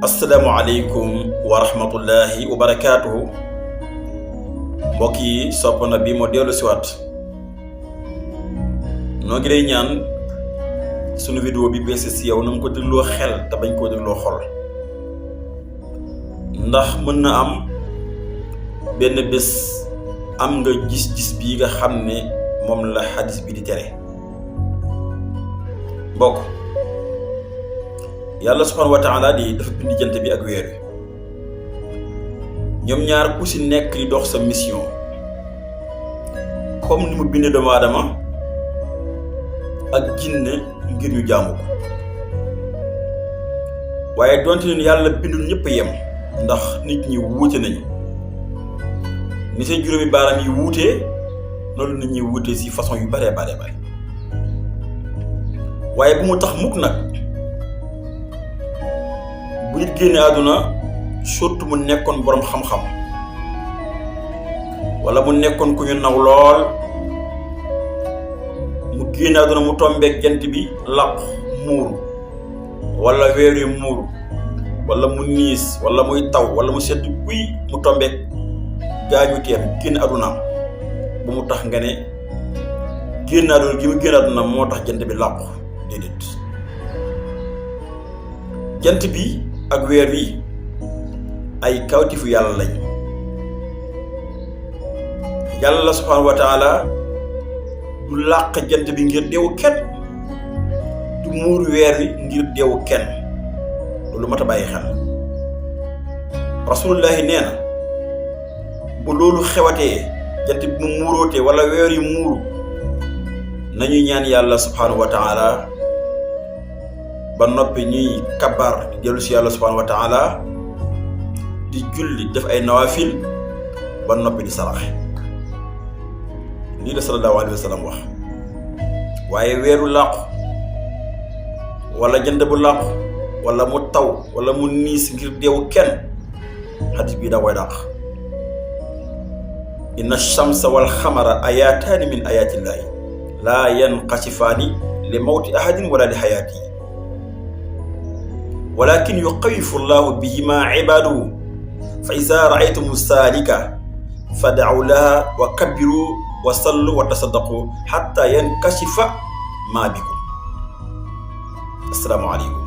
asalaamualeykum wa rahmatullahi wa barakaatuhu mbokk yi sopp na bi moo dellu siwaat noo ngi lay ñaan sunu vidéo bi bees si yow na nga ko dégloo xel te bañ koo dégloo xol ndax mën na am benn bés am nga gis-gis bii nga xam ne moom la xadis bi di tere mbokk yàlla subhanahu wa taala di dafa bind jant bi ak weer wi ñoom ñaar ku si nekk di dox sa mission comme ni mu bindee doomu aadama ak jinne ngir ñu jaamu ko waaye donte ne yàlla bindul ñëpp yem ndax nit ñi wuute nañu ni seen juróomi baaraam yi wuutee noonu nit ñi wuute si façon yu bare waaye bu mu tax mukk nag bu nit génne àdduna surtout mu nekkoon boroom xam-xam wala mu nekkoon ku ñu naw lool mu génne àdduna mu tombeek jant bi làqu muuru wala weer yu muuru wala mu niis wala muy taw wala mu sedd guy mu tombeek gaañu teem génn àddunaam bu mu tax nga ne génn àdduna gi mu génn àdduna moo tax jant bi làqu déedéet jant bi ak weer wi ay kawtifu yàlla lañ yàlla subhanahu wa taala du làq jant bi ngir deewu kenn du muur weer wi ngir deewu kenn loolu mat a bàyyi xel rasulullahi nee na bu loolu xewatee jant bi mu muurootee wala weer yi muuru nañu ñaan yàlla subhanahu wa taala ba noppi ñuy kabar di dellu si yàlla subhanahu wa taala di julli def ay nawafil ba noppi di saraxe lii la sallallahu alayhi wa sallam wax waaye weeru làqu wala jant bu làqu wala mu taw wala mu niis ngir deewu kenn xadis bii daa koy dàq inna shamsa wal xamara ayataani min ayatillahi laa yanqasifaani li mawti ahadin wala li xayaati walakin yuxawifu llahu bihima ibaadahu fa iza raaytumu saalika fad'u laha wa kabbiru wa sallu wa tasaddaqu xatta yankashifa ma bikum. Assalaamu aleykum.